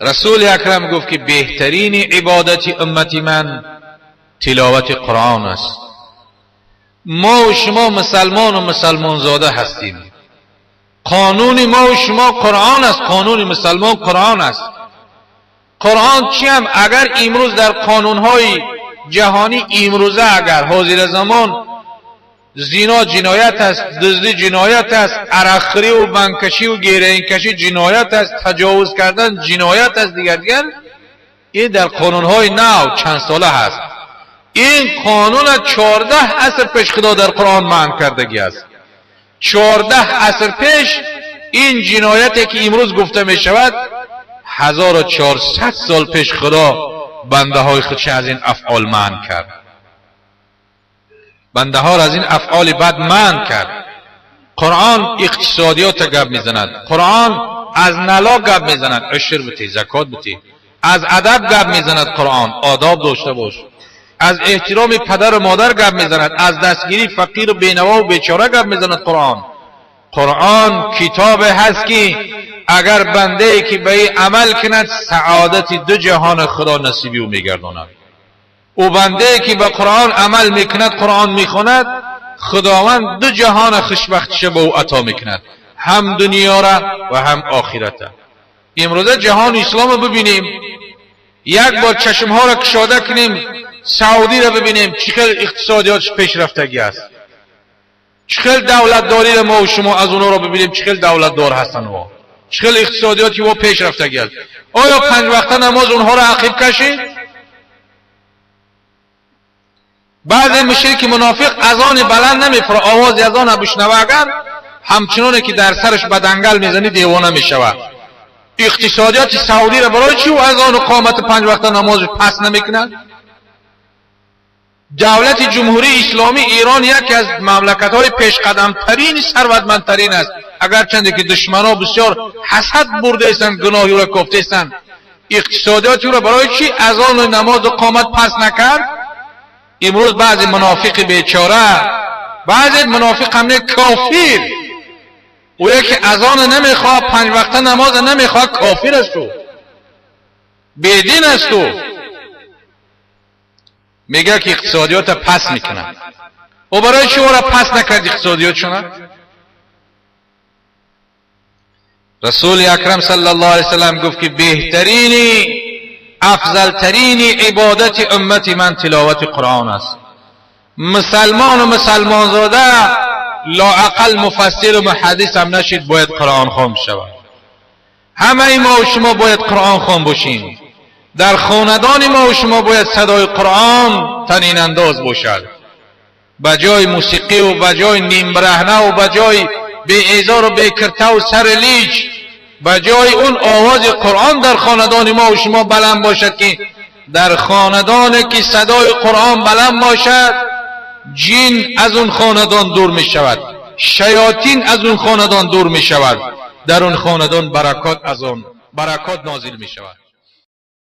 رسول اکرم گفت که بهترین عبادت امت من تلاوت قرآن است. ما و شما مسلمان و مسلمان زاده هستیم. قانون ما و شما قرآن است. قانون مسلمان قرآن است. قرآن چی هم اگر امروز در قانونهای جهانی امروزه اگر حاضر زمان زنا جنایت است، دزدی جنایت است، عرقخوری و بنگ‌کشی و گیرین‌کشی جنایت است، تجاوز کردن جنایت است، دیگر دیگر، این در قانونهای نو چند ساله هست. این قانون 14 عصر پیش خدا در قرآن منع کردگی است. 14 عصر پیش این جنایتی که امروز گفته می شود، 1400 سال پیش خدا بنده های خودش از این افعال منع کرد. بنده ها را از این افعال بد منع کرد. قرآن اقتصادیات گپ میزند. قرآن از налог گپ میزند، عشر بتی، زکات بتی. از ادب گپ میزند قرآن، آداب داشته باش. از احترام پدر و مادر گپ میزند. از دستگیری فقیر و بینوا و بیچاره گپ میزند قرآن. قرآن کتاب هست که اگر بنده ای که به این عمل کند، سعادت دو جهان خدا نصیبی او میگرداند. او بنده ای که به قرآن عمل میکند، قرآن میخواند، خداوند دو جهان خوشبختیش به او عطا میکند، هم دنیا را و هم آخرت. امروزه جهان اسلام رو ببینیم، یک بار چشم ها را کشاده کنیم، سعودی را ببینیم، چقدر اقتصادیاتش پیشرفتگی است، چقدر دولت داری را ما و شما از اونها را ببینیم، چقدر دولت دار هستن و چقدر اقتصادیاتی و پیشرفتگی است. آیا پنج وقت نماز اونها را عقیب کشید؟ بعضی مشرک منافق اذان بلند نمیفره، آواز اذان بشنوه، اگر همچنانه که در سرش بدنگل میزنی دیوانه میشود. اقتصادیات سعودی را برای چی و اذان و قامت پنج وقت نماز پس نمیکند؟ دولت جمهوری اسلامی ایران یکی از مملکت های پیش قدم ترین، ثروتمندترین است. اگر چنده که دشمنا بسیار حسد برده استند، گناهی را کفته استند، اقتصادیات را برای چی اذان و نماز و قامت پس نکرد؟ امروز بعضی منافق بیچاره، بعضی منافق هم نه، کافر، او یکی اذان نمیخواد، پنج وقت نماز نمیخواد، کافر است او، بیدین است او. میگه که اقتصادیات پس میکنه. و برای چی او را پس نکرد اقتصادیات شونه؟ رسول اکرم صلی الله علیه وسلم گفت که بهترین، افضل ترین عبادت امت من تلاوت قرآن است. مسلمان و مسلمان زاده لااقل مفسر و محدث هم نشید، باید قرآن خوان شود. همه ما و شما باید قرآن خوان باشیم. در خاندان ما و شما باید صدای قرآن طنین انداز باشد. به جای موسیقی و به جای نیم برهنه و به جای بی ایزار و بی کرته و سر لیچ، به جای اون آواز قرآن در خاندان ما و شما بلند باشد که در خاندان که صدای قرآن بلند باشد، جن از اون خاندان دور می شود، شیاطین از اون خاندان دور می شود، در اون خاندان برکات از اون برکات نازل می شود.